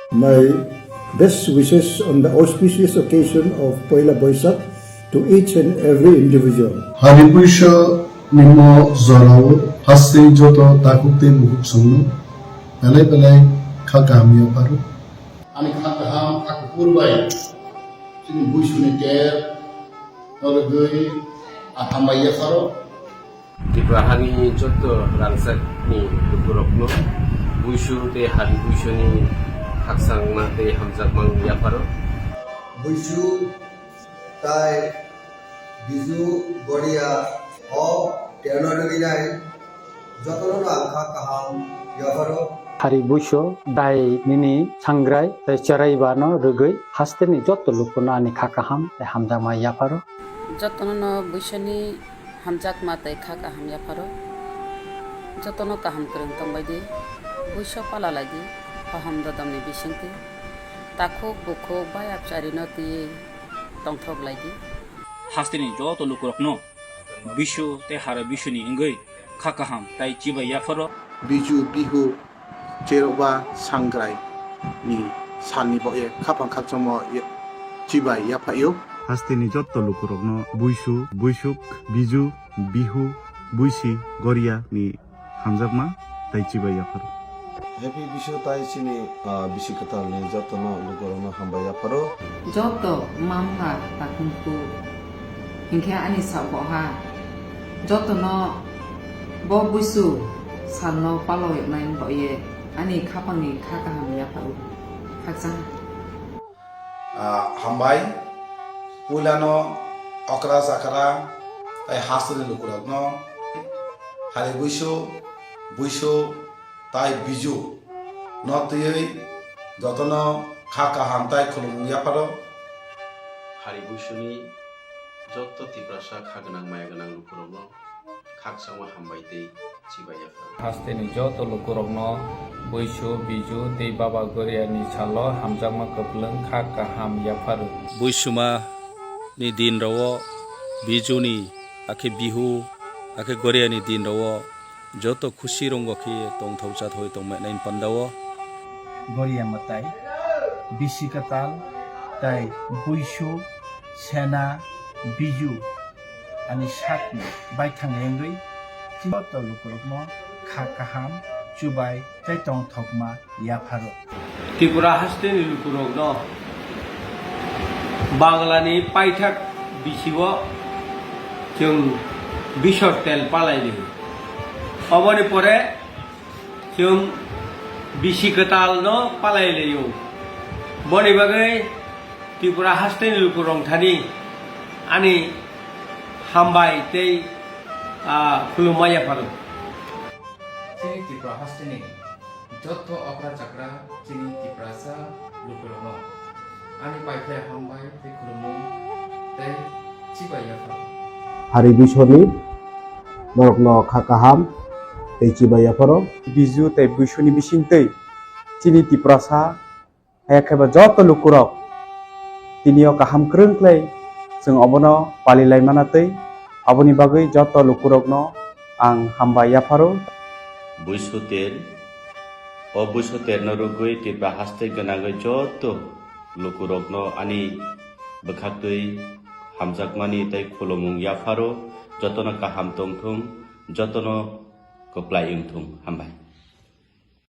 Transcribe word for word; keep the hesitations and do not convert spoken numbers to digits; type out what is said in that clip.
My best wishes on the auspicious occasion of Poila Boishakh to each and every individual. Hari Buisu nimo jorao hasteni joto takhuk tei bukhuk songno belai belai kha kaham yapharo. Ani kha kaham kha kuphur bai chini Buisuni ter norogwi ang hambai yapharo. Tripura hani jotto rangchakni lukurokno Buisu tei Hari Buisuni khakchangma tei hamjakma yapharo. Buisu tai Biju Goria o terno rwgwinai jotono ang kha kaham yapharo. Hari Buisu tai nini sangrai tei cherai bano rwgwi hasteni jotto lukuno ani kha kaham tei hamjakma yapharo. Jotono no Buisuni hamjakma tei kha kaham yapharo. Jotono kaham kwrwng tongbai di, Buisu pala lai di, hohom dodomni bisingtwi takhuk bukhuk bayap charino twiwi tongthok lai di. Hasteni joto lukurokno Buisu tei Hari Buisuni wngwi kha kaham tei chibai yapharo. Biju, Bihu, cherokba sangrai ni salni boye khapang khakchangma ye-, chibai yaphaio. Hasteni jotto lukurokno Buisu, Buisuk, Biju, Bihu, Buisi, Goria ni hamjakma tei chibai yapharo. Happy Bisu tai chini, ah, bisi kwtalni jotono lukurokno hambai yapharo. Joto mma mpha takhumku hinkhe ani saboha jotono bo Buisu salno palao wngnai wngbaoye ani khapangni kha kaham yapharo. Khakchang. Ah, hambai. Puilano okra chakra tai hasteni lukurokno Hari Buisu, Buisu tai Biju no twiwi jotono kha kaham tai khulumung yapharo. Hari Buisuni jotto Tiprasa kha gwnang maya gwnang lukurokno khakchangma hambai tei chibai yapharo. Hasteni joto lukurokno Buisu, Biju tei Baba Goriani salo hamjakma kwplwng kha kaham yapharo. Buisuma ni din rao, Biju ni akhe Bihu, akhe Goriani din rao joto khusi rongo khe tongthok chathoi tongmani pandao. Goria mwtai, bisi kwtal, tai Buisu, Sena, Biju, ani sakni baithang wngwi joto lukurokno kha kaham, chubai tei tongthokma yapharo. Tripura hasteni lukurokno Banglani paithak bisio chwng bisor tel palai rio. Oboni pore chwng bisi kwtalno palai laio. Boni bagwi Tripura hasteni lukurok thani ani hambai tei, ah, khulumma yapharo. Chini Tripura hasteni jotto okra chakra chini Tiprasa lukurokno ani paithai hambai tei khulumung tei chibai yapharo. Hari Buisuni norokno kha kaham tei chibai yapharo. Biju tei Buisuni bisingtwi chini Tiprasa Haya khe ba joto lukurok tini o kaham kwrwng khlai chwng obono palilaimana twi aboni bagwi joto lukurokno ang hambai yapharo. Buisu ter, o Buisu terno rwgwi Tripura haste gwnangwi joto lukurokno ani bwkhaktwi hamjakmani tei khulumung yapharo, jotono kaham tongthung, jotono kwplai wngthung. Hambai.